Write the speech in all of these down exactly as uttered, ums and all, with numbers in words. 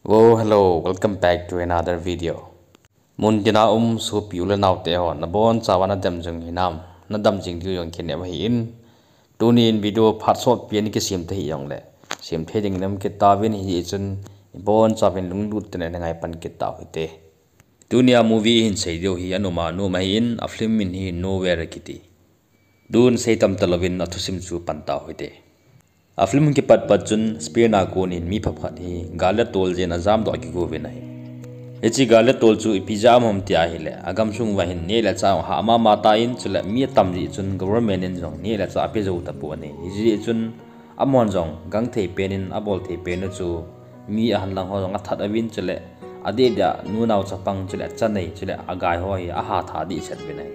Whoa, hello, welcome back to another video. Muntina um sopi u le nao te ho, nabonchauva nadam jing hinam, nadam jing diu jong kinem ahin. Tunin video phat sotpi ana kisem thei jongle, sem thei ding nam kit tauvin, hijeh chun ibonchauvin lunglut tah in neipan kit tau hite. Tunia movie ihin sei diu hi anom anom ahin, a film min hi Nowhere kiti. Tun sei tam talouvin athusim chu pan tau hite. A film kipat pat chun Spain a konin mi phabep khat hi gal le tol jeh in ajamdoh a kigo uvin ahi. Hiche gal le tol chu ipi jeh a um ham ti ahile, agamsung uva hin neh le chah ahah mama tan, chule mi atam jeh chun government in jong neh le chah ape jou tapon ahi. Hijeh chun amahon jong gangthei pen in abol thei pen u chu mi ahinlang ho jong athat uvin, chule adeh deh a nunao chapang, chule chanei, chule agai ho hi aha tha dehset uvin ahi.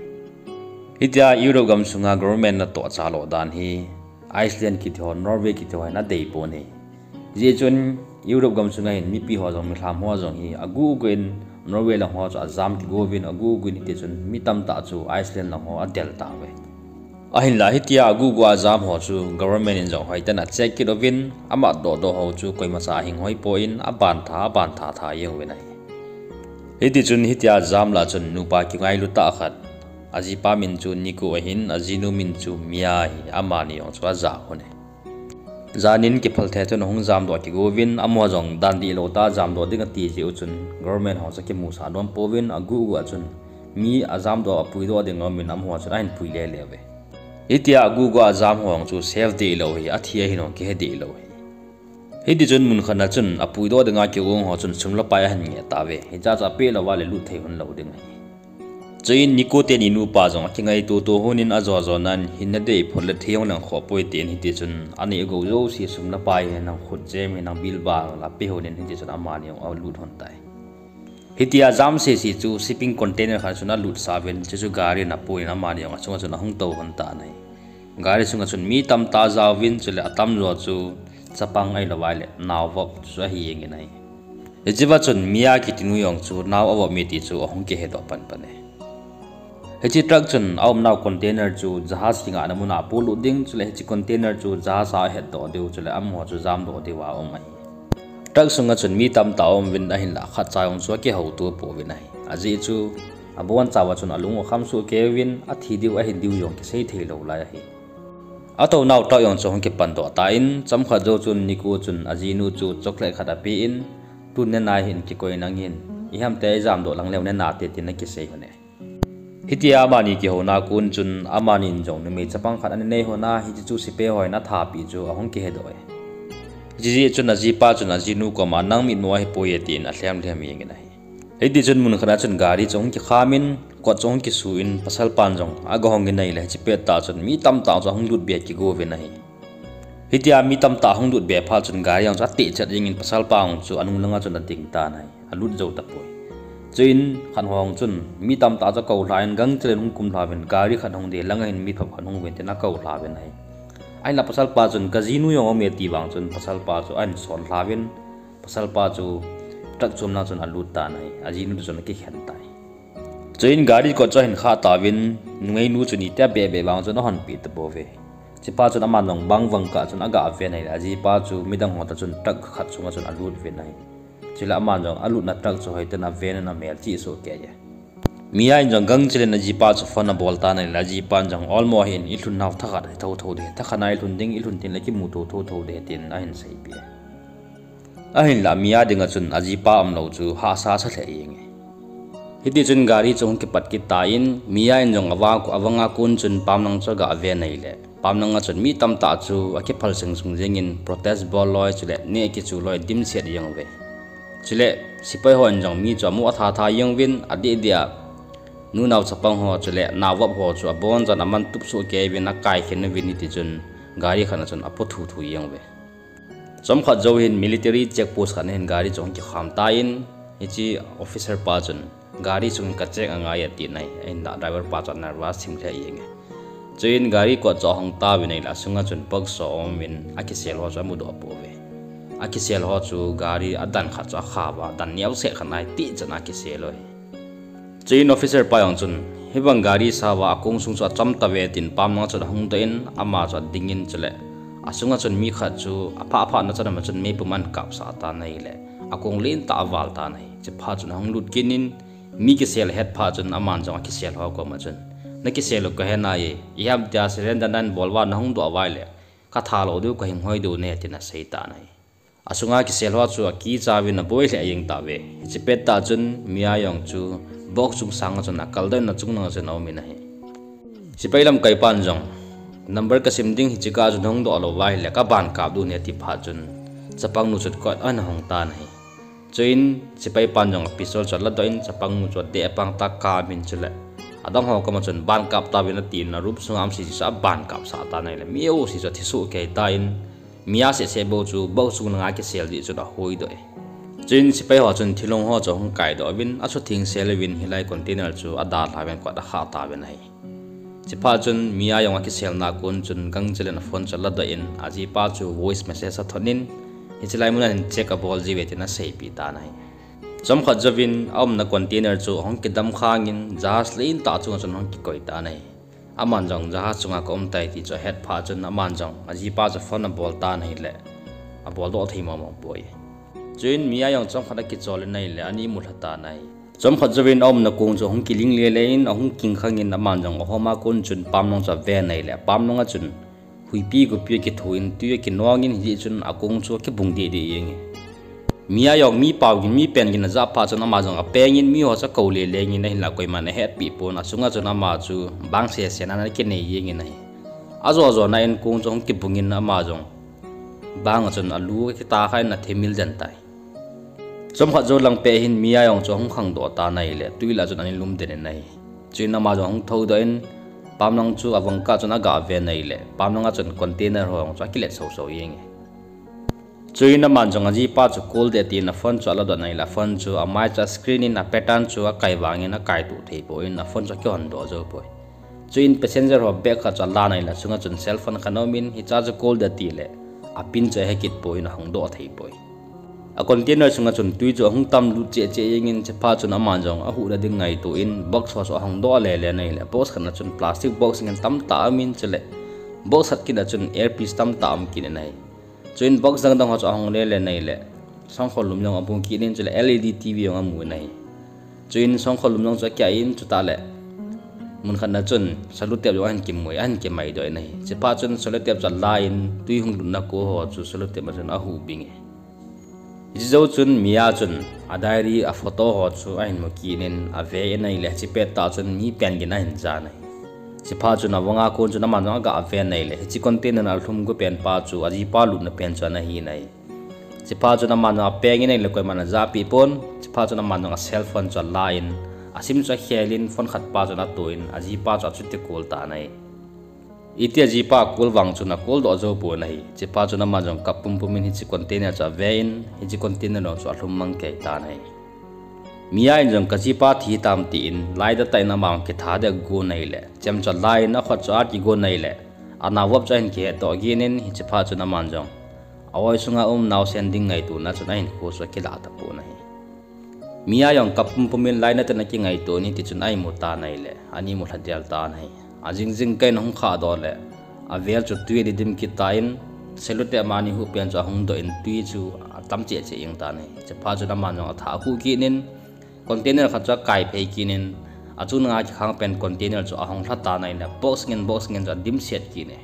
Hitia Europe gamsunga government natoh chalou dan hi Iceland kiti ho, Norway kiti ho hin adei pon ahi. Hijeh chun Europe gamsunga hin mipi ho jong, milham ho jong hi agugu in Norway lang ho chu ajam kigo uvin, agugu in hiti chun mi tamtah chu Iceland lang ho adel tauve. Ahinla hitia agugu a ajam ho chu government in jong hoitah in acheck kit uvin, amatdoh doh ho chu koimacha ahing hoi pon, aban tha, aban tha tha jeng uvin ahi. Hiti chun hitia ajam lah chun nupa kingailu tah khat, ajipa min chu Nico ahin, ajinu min chu Mia ahi, amani jong chu aja u ahi. Janin kiphal thei chun ahung jamdoh a kigo uvin, amaho jong dan dihlou tah a jamdoh ding ati jeh u chun government ho chu akimusah nom pouvin, agugu a chun mi ajamdoh, apuidoh ding aumin amaho chun ahin pui lele uve. Hitia agugu a ajam ho jong chu safe dehlou ahi, athi ahi jong kihe dehlou ahi. Hiti chun mun khat a chun apuidoh dinga kigong ho chun sum le pai ahin ngeh tauve. Hiche chu apeh louva le lut thei hon lou ding ahi. Chuin Nico teni nupa jong akingaito to honin ajo jo nan hinna dei phot le thei jong lang khoh poi tin hiti chun anei agou jouse sum le pai hi nang khut chem hi nang bilbang la pe honin hiti chun amani jong alut hon tai. Hitia ajam sese chu shipping container khat chun alutsah uvin, chuchu gari in apuin amani jong achunga chun ahung tou hon tan ahi. Gari chunga chun mi tamtah ajauvin, chule atamjo chu chapang ahilou vaile nao vop chu ahi jengin ahi. Hichea chun Mia kitinu jong chu nao avop e ti chu ahung kihedoh panpan e. Hiche truck chun aumnau container chu jahaz kingahna muna apolut ding, chule hiche container chu jahaz a ahetdoh diu, chule amaho chu jamdoh diuva aum ahi. Truck sunga chun mi tamtah aum uvin ahinla khatcha jong chu akihouto pouvin ahi. Ajeh chu abonchauva chun alung u akham soh kei uvin, athi diu ahin diu jong kisei theilou lai ahi. Atounau truck jong chu ahung kipandoh tan, chomkhat jou chun Nico chun ajinu chu chocolate khat apen, tun nena hin kikoi nang hin, ihamtia ijamdoh lang leu nena te tin akisei hon e. Hitia amani kihouna kon chun amanin jong numei chapang khat ana nei hon a, hiche chu sepai hon athapeh chu ahung kihedoh e. Hiche jeh chun ajipa chun ajinu koma nang mitmo ahipoi e tin alhem lhem jengin ahi. Hiti chun mun khat a chun gari chu ahung kikham in, kot chu ahung kisu in, pasalpan jong agahong in ahile, hiche pettah chun mi tamtah chu ahung lutbe kigo uvin ahi. Hitia mi tamtah ahung lutbe phat chun gari jong chu atehchet jengin pasalpa jong chu anung langa chun ading tan ahi, alut jou tapoi. Chuin khat ho jong chun mi tamtah chu akoulha in gangchel in hung kumlha uvin, gari khat hung ding langa hin mi phabep khat hung uvin tin akoulha uvin ahi. Ahinla pasalpa chun kajinu jong aume ti vang chun pasalpa chu ahin sol lha uvin, pasalpa chu truck chom lang chun alut tan ahi, ajinu toh chun akikhen tai. Chuin gari kot chu ahin khah tauvin, nungeinu chun itia bebe vang chun ahonpeh tapouve. Hichepa chun aman jong bang vang kah chun aga ven ahile, ajipa chu midang ho toh chun truck khat sunga chun alut uvin ahi. Chule aman jong alutna truck chu hoitah in aven in amelchih soh kei e. Mia in jong gangchel in ajipa chu phone abol tan ahile, ajipan jong olmo hin ilhun nau thakhat hi thotho ding, thakhat a ilhun ding, ilhun tengle kimuto thotho ding tin ahin seipeh e. Ahinla Mia dinga chun ajipa umlou chu hahsa sa lheh jenge. Hiti chun gari chu ahung kipat kit tan, Mia in jong avang, avanga kon chun pamlang chu aga ven ahile, pamlanga chun mi tamtah chu akiphal sungsung jengin protest bol loi chule neh kichu loi dimset jeng uve. Chule sepai hon jong mi chu amu atha tha jeng uvin, adeh deh a nunao chapang ho chule nao vop ho chu abonchan aman tup soh kei uvin akaikhen uvin, hiti chun gari khat a chun apo thu thu jeng uve. Chomkhat jou hin military check post khat a hin gari chu ahung kikham tan, hiche officer pa chun gari chung kacheck angai atin ahi, ahinla driver pa chu anervous thim lheh jenge. Chuin gari kot chu ahung tauvin ahile asunga chun box ho aum uvin akisel ho chu amudoh pouve. Akisel ho chu gari adan khat chu akhauva, dan neoset khat ahi tih chan akisel u ahi. Chuin officer pa jong chun, hibang gari sauva akong sung chu achom tave tin pamlanga chun ahung doh in, ama chu adingin chule asunga chun mi khat chu aphah phah na chan ama chun meipum ahin kapsah tan ahile, akong lentah aval tan ahi. Chuphat chun ahung lut kit in, mi kisel ahet phat chun aman jong akisel ho koma chun, "Nakisel u kahe nai e, iham tia surrender nahin bol uva nahung doh uva ahile, katha lou diu, kahing hoi diu ahi," tin asei tan ahi. Asunga kisel ho chu akicha uvin aboi lheh jeng tauve. Hiche pettah chun Mia jong chu box chung sanga chun akal doh in achung langa chun aum in ahi. Sepai lamkai pan jong, "Number kasim ding, hiche kah a chun hung doh lou uva ahile kaban kap diu ahi," ati phat chun chapang nu chu kot a ana hong tan ahi. Chuin sepai pan jong pistol chu aladoh in chapang nu chu adeh a pang tah a akap in chule adang ho koma chun, "Ban kap tauvin," atin a room sunga um sese chu aban kap sah tan ahile mi jouse chu athi soh kei tan, Mia seh seh bou chu box chung langa akisel jeh chun ahoi doh e. Chuin sepai ho chun thilong ho chu ahung kai doh uvin, asutheng sel uvin hilai container chu adalha uvin kot akhah tauvin ahi. Chuphat chun Mia jong akiselna kon chun gangchel in aphone chu aladoh in, ajipa chu voice message athot in, "Hiche lai mun a hin check abol ji uve," tin aseipeh tan ahi. Chomkhat jouvin aumna container chu ahung kidam khang in, jahas lentah chunga chun ahung kikoi tan ahi. Aman jong jahas chunga kaum tai ti chu ahet phat chun aman jong ajipa chu phone abol tan ahile, abol doh thei mong mong poi. Chuin Mia jong chomkhat akichol in ahile, ani mu lha tan ahi. Chomkhat jouvin aumna kong chu ahung kiling le le in, ahung king khang in, aman jong ahoma kon chun pamlong chu aven ahile, pamlong a chun huipi gopi akitho in, tui akinong in, hijeh chun akong chu akibung deh deh jeng e. Mia jong mi pao gin, mi pen gin ajah phat chun ama jong apeng in, mi ho chu akou le le in, ahinlah koiman ahetpeh pon, achunga chun ama chu bang sese nan akinei jeng in ahi. Ajo jo nan kong chu ahung kibung in, ama jong bang a chun alu akita kha in athimil den tai. Chomkhat jou lang peh hin Mia jong chu ahung khangdoh tan ahile, tui lah chun ana lum den in ahi. Chuin ama jong ahung thoudoh in, pamlong chu avang kah chun aga ven ahile, pamlong a chun container ho jong chu akilet sou sou jeng e. Chuin aman jong ajipa chu call ding atin aphone chu aladoh in ahile, aphone chu amai chu ascreen in apattern chu akai vang in akai tuh thei poi, aphone chu akihon doh jou poi. Chuin passenger ho bag khat chu alan ahile, achunga chun cellphone khat aum in, hicha chu call ding atile, apin chu ahe kit poi, ahong doh thei poi. A container sunga chun tui chu ahung tam lut cheh cheh jeng in, chuphat chun aman jong ahuhna ding ngaito in box ho chu ahong doh le le in ahile, box khat na chun plastic box ngen tamtah aum in, chule box khat kit a chun earpiece tamtah aum kit in ahi. Chuin box dang dang ho chu ahong le le in ahile, songkho lum jong amu kit in, chule L E D T V jong amu in ahi. Chuin songkho lum jong chu akiah in, chutah le mun khat na chun cellotape jong ahin kimui, ahin kimai doh in ahi. Chuphat chun cellotape chu alan, tui hung lutna ko ho chu cellotape a chun ahuh bing e. Hiche jou chun Mia chun a diary, a photo ho chu ahin mu kit in ave in ahile, hiche pettah chun mi pen gin ahin ja in ahi. Chuphat chun avang a kon chun aman jong aga ven ahile, hiche container a alhum go pen pa chu ajipa lutna pen chu ana hi in ahi. Chuphat chun aman jong apeng in ahile koiman ajahpeh pon, chuphat chun aman jong a cellphone chu alan, asim chu akhel in phone khat pa chun ato in, ajipa chu achuti call tan ahi. Iti ajipa call vang chun acall doh jou pon ahi. Chuphat chun aman jong kap pumpum in hiche container chu ave in, hiche container jong chu alhum mang kei tan ahi. Mia in jong kajipa thi tam tin, laida tah in ama kitha ding agon ahile, chem chu alan, akhut chu akigon ahile, anao vop chu ahin kihetdoh gin in, hiche phat chun aman jong a-oi sunga um naosen ding ngaitona chun ahinkho chu akilah tapon ahi. Mia jong kap pumpum in lainat in akingaito in hiti chun a-imu tan ahile, ani mu lhadel tan ahi. Ajing jing kah in ahung khahdoh le, avel chu tui ana dim kit tan, cellotape amani huh pen chu ahung doh in tui chu atam cheh cheh jeng tan ahi. Chuphat chun aman jong athah ahuh kit in, container khat chu akai phei kit in, achung langa kikhang pen container chu ahong lha tan ahile, box ngen box ngen chu adimset kit e.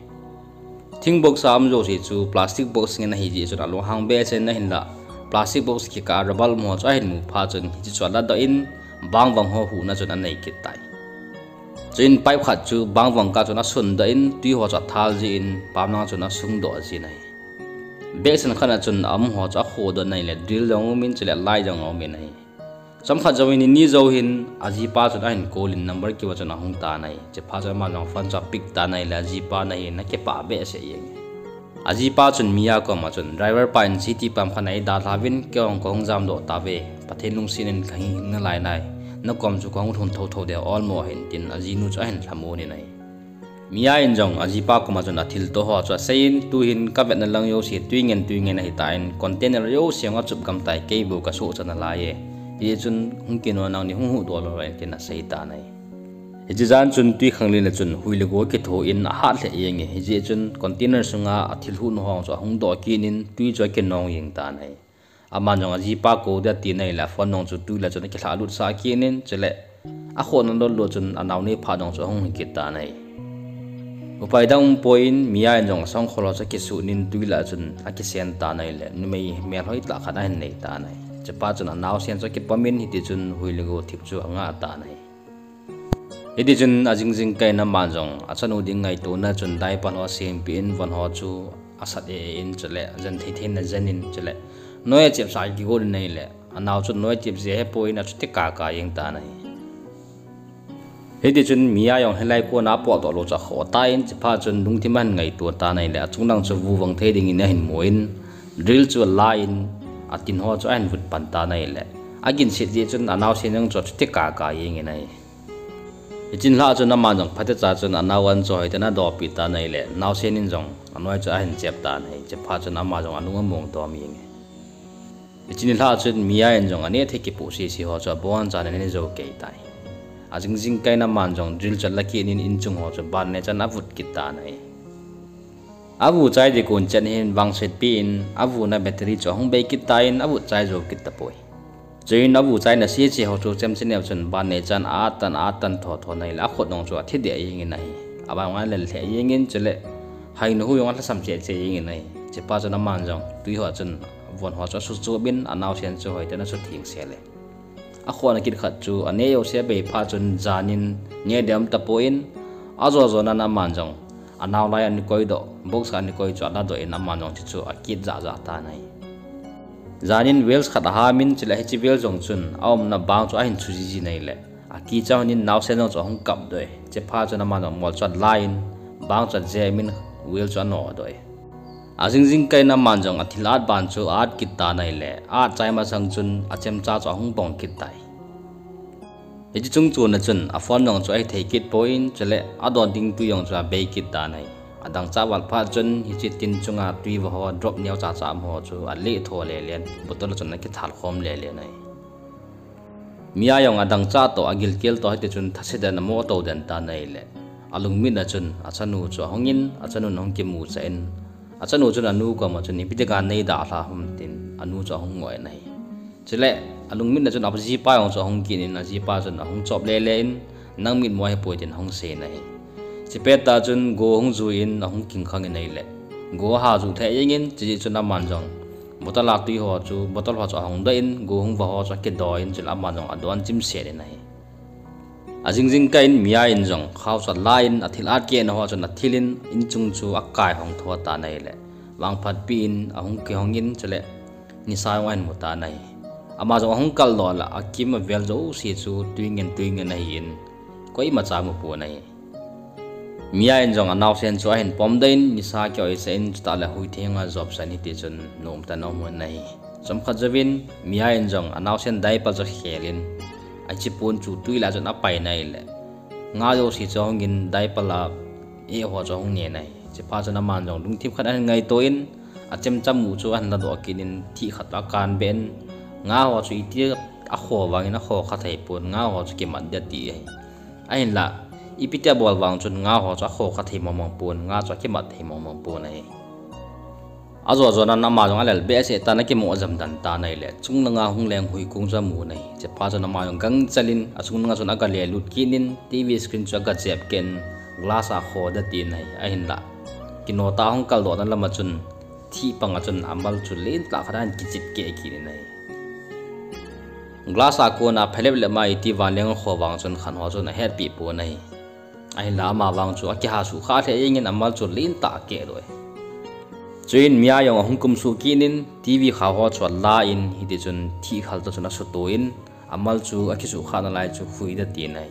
Thing box a um jouse chu plastic box ngen ahijeh chun alunghang behseh in ahinlah, plastic box kikah a rubber um ho chu ahin mu phat chun hiche chu aladoh in, bang vang ho huhna chun anei kit tai. Chuin pipe khat chu bang vang kah chun asundoh in, tui ho chu athal jeh in, pam langa chun asungdoh jin ahi. Basin khat a chun a um ho chu akhodoh in ahile, drill jong aum in, chule light jong aum in ahi. Chomkhat jouvin, ni ni jou hin ajipa chun ahin call in number kiva chun ahung tan ahi. Chuphat chun aman jong phone chu apick tan ahile, ajipa nahin akipah behseh jeng e. Ajipa chun Mia koma chun, driver pa in city pump khat a eidalhauvin, keihon kahung jamdoh tauve, Pathen lungset in kahin hing nalai nai, nakom chu kahung lhun thotho ding olmo ahin tin ajinu chu ahin lhamon in ahi. Mia in jong ajipa koma chun athilto ho chu aseiyin, tuhin kavetna lang jouse tui ngen tui ngen ahitan, container jouse jong achup gam tai, keibou kasohcha nalai e. Hijeh chun hung kino, nangni hung huhdoh lou in tin asei tan ahi. Hiche jan chun twi khanglen a chun hui le go kitho in ahat lheh jeng e, hijeh chun container sunga athil huhna ho chu ahung doh kit in twi chu akinong jeng tan ahi. Aman jong ajipa kou ding ati nai le, phone jong chu tui lah chun akilhah lut sah kit in, chule akhut ana dot lut chun anao neipha jong chu ahung hi kit tan ahi. Upai dang umpoi in, Mia in jong asangkhol ho chu akisuh in tui lah chun akisen tan ahi le, numei melhoi tah khat ahin nei tan ahi. Chuphat chun anaosen chu akipom in, hiti chun hui le go thip chu angah tan ahi. Hiti chun ajing jingkah in aman jong achanu ding ngaitona chun diaper ho asempeh in, von ho chu asat e e in, chule jen thei thei in ajen in, chule noi achep sah kigol in ahi le, anao chun noi achep jeh ahepoi in achuti kaka jeng tan ahi. Hiti chun Mia jong hilai kona apotdoh lou chu akhoh tan, chuphat chun lungthim ahin ngaito tan ahi le, achung lang chu vuvang thei ding in ahin mu in, drill chu alan, atin ho chu ahin vut pan tan ahi le, aginset jeh chun anaosen jong chu achuti kaka jeng in ahi. Hiche lhah chun aman jong phatecha chun anao an chu hoiten adopeh tan ahi le, naosen in jong anoi chu ahin chep tan ahi. Chuphat chun ama jong alung among dom jeng e. Hiche lhah chun Mia in jong aneh thei kipoh sese ho chu abonchan aneh jou kei tai. Ajing jingkah in aman jong drill chu ala kit in, inchung ho chu ban neh chan avut kit tan ahi. Avu chai ding kon chan hin vangsetpi in, avuna battery chu ahung bei kit tan, avut chai jou kit tapoi. Chuin avu chaina sese ho chu chemcha neo chun ban neh chan a-at tan, a-at tan tho tho in ahi le, akhut jong chu athi deh jeng in ahi. Abang jong alel lheh jeng in, chule hainu hu jong alhasam cheh cheh jeng in ahi. Chuphat chun aman jong tui ho chun von ho chu asuchop in, anaosen chu hoiten asutheng sel e. Akhut ana kit khat chu aneh jouse abei phat chun jan in neh ding aum tapon, ajo jo nan aman jong anao lai ana koidoh, box khat ana koi chu aladoh in aman jong chuchu akit jah jah tan ahi. Jan in wheels khat aham in, chule hiche wheel jong chun aumna bang chu ahin chu jiji in ahi le, akicha hon in naosen jong chu ahung kapdoh e. Chuphat chun aman jong mol chu alan, bang chu ajem in, wheel chu anodoh e. Ajing jingkah in aman jong athil at ban chu a-at kit tan ahi le, a-at chai masang chun achemcha chu ahung bong kit tai. Hiche chungchon a chun aphone jong chu ahithei kit pon, chule adon ding tui jong chu abei kit tan ahi. Adangchah val phat chun hiche tin chunga tui vaho drop neocha cha um ho chu aleh tho lele in, bottle a chun akithal khom lele in ahi. Mia jong adangchah toh agilkel toh hiti chun thasetna in amo tou den tan ahi le, alungmitna chun achanu chu ahung in, achanun ahung kimucha in, achanu chun anu koma chun, ipi dinga neidalhah ham tin anu chu ahung ngoh in ahi. Chule alungmitna chun ajipa jong chu ahung kit in, ajipa chun ahung chop lele in, nang mitmu ahipoi tin ahung sei in ahi. Chupet tah chun go ahung jui in ahung kingkhang in ahi le, go aha juh lheh jeng in, chujeh chun aman jong bottle a tui ho chu, bottle ho chu ahung doh in, go hung va ho chu akidoh in, chule aman jong adon chimset in ahi. Ajing jingkah in Mia in jong khao chu alan, athil at kehna ho chun athil in, inchung chu akai hong tho tan ahi le, vangphatpi in ahung kihong in, chule nisa jong ahin mu tan ahi. Ama jong ahung kaldoh lah, akim avel jouse chu tui ngen tui ngen ahin, koimacha amu pon ahi. Mia in jong anaosen chu ahin pomdoh in, nisa kioisah in, chutah le hui thenga jopsah in, hiti chun nomtah in aum in ahi. Chomkhat jouvin Mia in jong anaosen diaper chu akhel in, achi pon chu tui lah chun apai in ahi le, nga jouse chu ahung in diaper a eh ho chu ahung nen ahi. Chuphat chun aman jong lungthim khat ahin ngaito in, achemcha mu chu ahin ladoh kit in, thih khat toh akan beh in, nga ho chu iti akho vangin akho kha thei pon, nga ho chu kimat ding ati ahi. Ahinlah, ipi tia bol vang chun nga ho chu akho kha thei mong mong pon, nga chu akimat thei mong mong pon ahi. Ajo jo nan ama jong alel behseh tan, akimo jam den tan ahi le, chunglanga hung leng huikung chu amu in ahi. Chuphat chun ama jong gangchel in achunglanga chun aga le lut kit in, TV screen chu aga chep keh in, glass a kho ding ati in ahi. Ahinlah, kino tah a hung kaldoh na lama chun thih panga chun amal chu lentah khat ahin kichit keh kit in ahi. Glass a kona phalep lep ma iti vanleng akho vang chun khan ho chun ahetpeh pon ahi. Ahinlah ama vang chu akiha suhkhah lheh jeng in amal chu lentah akeh doh e. Chuin Mia jong ahung kumsuh kit in TV khao ho chu alan, hiti chun thih khal toh chun asuto in, amal chu akisuhkhah nalai chu khui ding ati in ahi.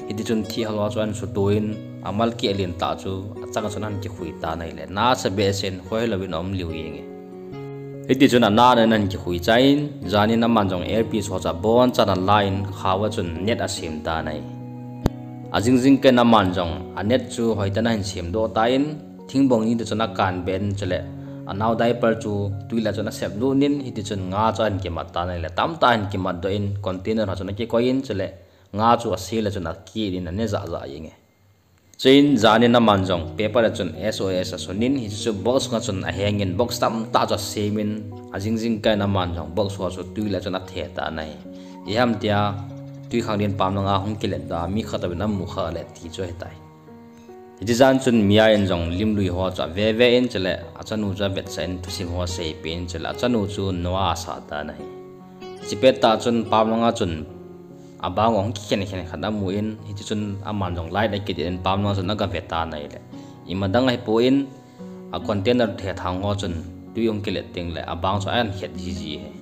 Hiti chun thih khal ho chu ahin suto in, amal keh lentah chu achang a chun ahin kikhui tan ahi le, nasa behseh in khohelouvin aum liu jeng e. Hiti chun ana in ahin kikhui chai in, jan in aman jong earpiece ho chu abonchan alan, khao a chun net asem tan ahi. Ajing jingkah in aman jong anet chu hoitah in ahin semdoh tan, thingbong ni toh chun akan beh in, chule anao diaper chu tui lah chun asep lut in, hiti chun nga chu ahin kimat tan ahi le, tamtah ahin kimatdoh in, container ho chun akikoi in, chule nga chu asel a chun akit in ane jah jah jeng e. Chuin janin aman jong paper a chun S O S asunin, hichu box nga chun ahengin, box tamtah chu asemin, ajing jingkah in aman jong box ho chu tui le chun athe tan ahi. Iham tia, tui khanglen pam langa hung kilet ta, mi khat uvin amu kha le ti chu ahitai. Hiche jan chun Mia in jong lim lui ho chu ave ve in, chule achanu chu avetsah in thusim ho aseipen, chule achanu chu Noah asah tan ahi. Hiche pettah chun pam langa chun abang ahung kikhen khen khat amun, hiti chun aman jong light akit in pam langa chun aga ve tan ahile, ima dang ahipon, a container thethang ho chun tui ahung kilet teng le abang chu ahin khet jiji ahi.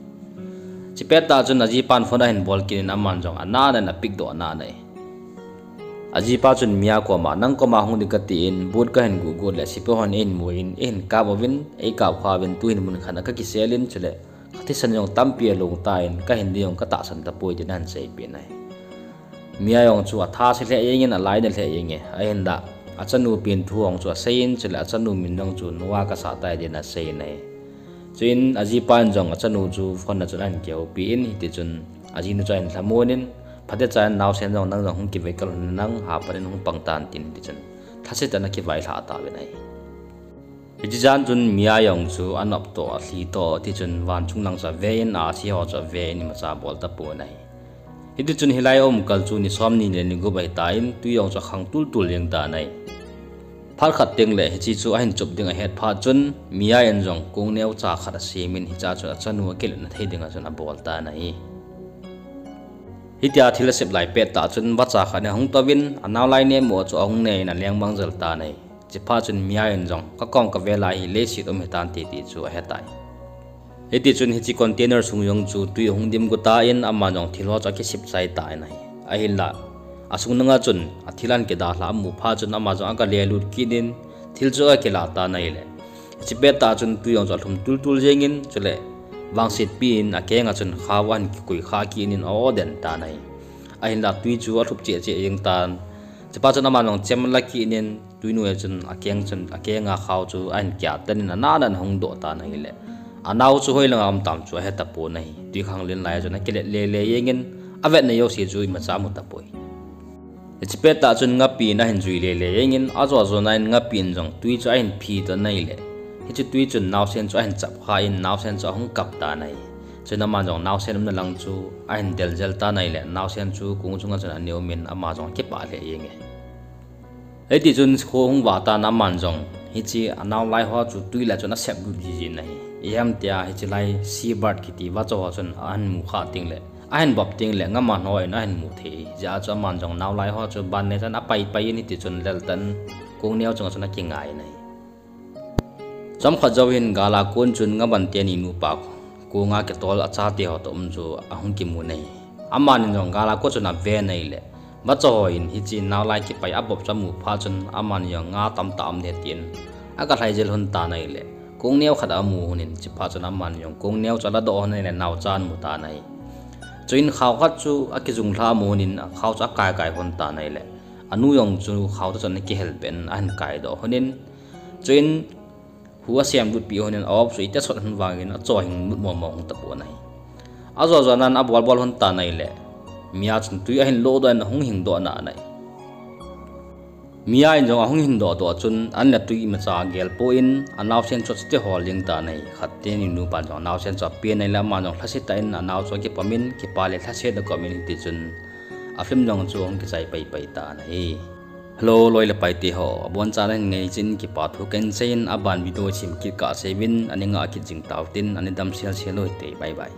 Hiche pettah chun ajipan phone ahin bol kit in aman jong anana in apick doh nan ahi. Ajipa chun Mia koma, nang koma hung ding katin, boot kahin guh guh le, sepai hon eihin mun, eihin kap uvin, eikap kha uvin, tuhin mun khat a kakiselin, chule kathisan jong tampi along tan, kahin ding jong katahsan tapoi, tin ahin seipen ahi. Mia jong chu atha se lheh jengin, alainat lheh jenge, ahinla achanu pen thu jong chu aseiyin, chule achanu min jong chu Noah kasah tai, tin aseiyin ahi. Chuin ajipan jong achanu chu phone a chun ahin kihoupi in, hiti chun ajinu chu ahin lhamon in, phatecha in naosen jong nang jong hung kivei kal un lang, haphat in hung pang tan tin, hiti chun lhasetah in akivailhah tauvin ahi. Hiche jan chun Mia jong chu anop toh, alhi toh, hiti chun van chung lang chu ave in, ahsi ho chu ave in, imacha abol tapon ahi. Hiti chun hilai aum kal chu ni somni le ni gup ahitan, tui jong chu akhang tultul jeng tan ahi. Phat khat teng le hiche chu ahin chop ding ahet phat chun, Mia in jong kong neocha khat asemin, hichea chun achanu akiletna thei dinga chun abol tan ahi. Hitia thil asep lai pettah chun vacha khat in ahung touvin, anao lai nemo chu ahung nen aleng mang jel tan ahi. Hiche phat chun Mia in jong, kakom kavel a hi leiset um hitante, ti chu ahetai. Hiti chun hiche container sung jong chu tui ahung dim gu tan, aman jong thil ho chu akisip chai tan ahi. Ahinla asung langa chun athil ahin kidalha amu phat chun ama jong aga lelut kit in, thil chu aga kilah tan ahile, hiche pettah chun tui jong chu alhum tultul jengin, chule vangsetpi in akenga chun khao ahin kikoi kha kit in a-o den tan ahi. Ahinla tui chu alhup cheh cheh jeng tan. Hiche phat chun aman jong chem ala kit in, tui noiya chun akeng chun, akenga khao chu ahin kiat tan in anana in ahung doh tan ahile, anao chu hoilanga um tam chu ahe tapon ahi. Tui khanglen laiya chun akilet lele jengin, avetna jouse chu imacha amu tapoi. Hiche pettah chun ngapi in ahin jui lele jengin, ajo jona in ngapi in jong tui chu ahin phi tan ahile, hiche tui chun naosen chu ahin chap kha in, naosen chu ahung kap tan ahi. Chuin aman jong naosen umna lang chu ahin del jel tan ahile, naosen chu kong chunga chun aneo min ama jong akipah lheh jenge. Hiti chun kho ahung vah tan aman jong, hiche anao lai ho chu tui la chun asep lut jiji in ahi. Iham tia hiche lai seabird kiti vacha ho chun ahin mu kha teng le, ahin bop teng le, ngaman ho in ahin mu thei. Hijeh a chu aman jong nao lai ho chu ban le chan apai pai in hiti chun lel tan kong neo chunga chun akingai in ahi. Chomkhat jou hin gal a kon chun ngaban teni nupa konga kitol achate ho toh um chu ahung kimun ahi. Amani jong gal a kon chun aven ahile, vacha ho in hiche nao lai kipai abop chu amu phat chun amani jong nga tamtah um ding tin aga lhai jel lhon tan ahile, kong neo khat amu lhon in, hiche phat chun amani jong kong neo chu aladoh lhon ahile naocha amu tan ahi. Chuin khao khat chu akijung lha amu lhon in khao chu akai kai lhon tan ahile, anu jong chu khao toh chun akihel pen ahin kaidoh lhon in, chuin hu asem lutpi lhon in a-op chu ite sot lhon vangin acho hing lut mong mong tapon ahi. Ajo jona in abol bol lhon tan ahile, Mia chun tui ahin lodoh in ahung hingdoh nan ahi. Mia in jong ahung hingdoh doh chun an le tui imacha agel pon, anaosen chu achuti hol jeng tan ahi. Khat teni nupan jong anaosen chu apen ahile, aman jong lhasetah in anao chu akipom in, kipa le lhaset akom in, hiti chun a film jong chu ahung kichai pai pai tan ahi. Hello, loi le paite ho, abonchan nahin ngaichen kipa thu kahin seiyin, aban video sem kit kah seiyuvin, ani ngah kit jing tauhite, ani dam sel sel uhite, bye bye.